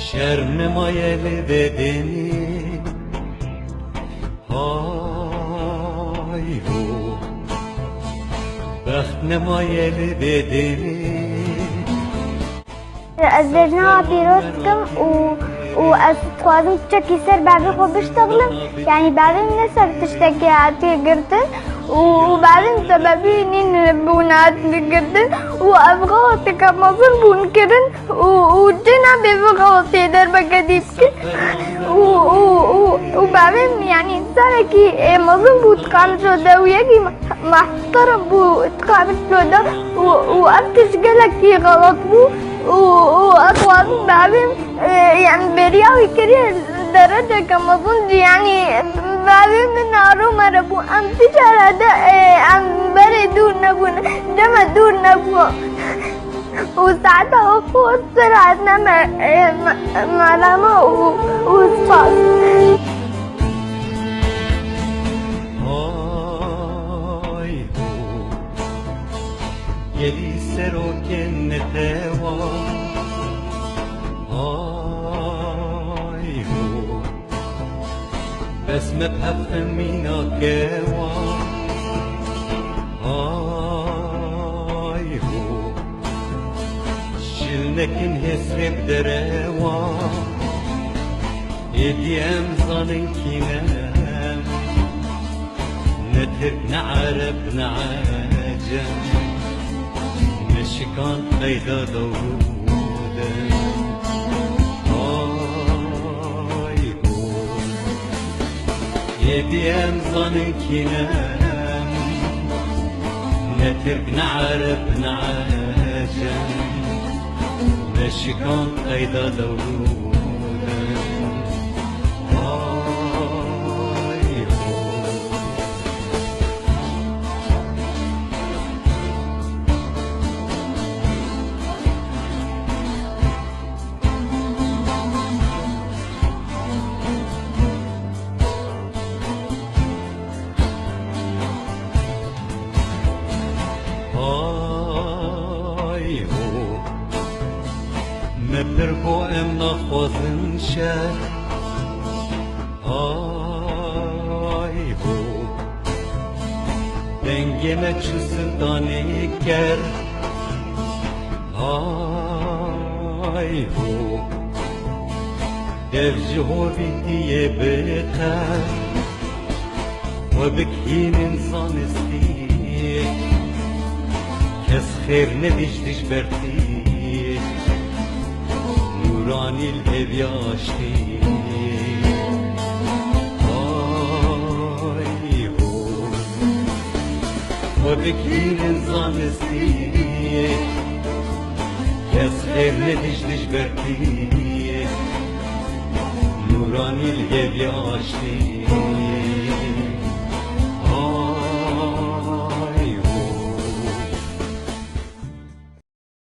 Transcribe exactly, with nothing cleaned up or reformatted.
Şer nemaye li vê dênê. Hay ho. Bext nemaye li vê dênê. Ez bêjna pîroz dikim û, û ez dixwazim piçekî ser bavê xwe biştexlim. Yanî bavê min ne ser tiştekê hatiye girtin û, û bavê min sebebî nîn bûn hatiye girtin û ev xelateke mezin bûn kirin û, û cih nabe vê xelatê derbeke dî bikin û, û, û, û bavê min yanî însanekî, ê, mezin bû, dixwazim ji dewiyekî mehterim bû, dixwazim ji de û, û ev tişt gelekî xelat bû û, û ez dixwazim bavê min, e, yanî bêriya wî kiriye dereceke mezin jî, yanî bavê min naro mere bû. Em ti cara de, e, em berê dûr nebûn, deme dûr nebû. Û saeta xwe xurt pir hatine me, e, me, merema û, û spas. Hay ho. Gelî serokên netewa. Hay ho. Bes me bi hev xemîna kewa. Hay ho. Şil nekin hêsrê bi derewa. Êdî em zanin kî ne. Ne Tirk, ne Ereb, ne Ecem. Me şikand qeyda dewrû de. Ay ho. Êdî em zanin kî ne. Ne Tirk, ne Ereb, ne Ecem. Me şikand qeyda dewrû de. Ay ho. Ay ho. Me pir got em naxwazin şer. Ay ho. Dengê me çû Sultanê ker. Ay ho. Dev ji hovîtiyê biqer. Xwe bikînin zanistî. Kes xêr nedî ji dijbertî. Nûranî li hêviya aştî. Ay ho. Xwe bikînin zanistî. Kes xêr nedî ji dijbertî. Nûranî li hêviya aştî.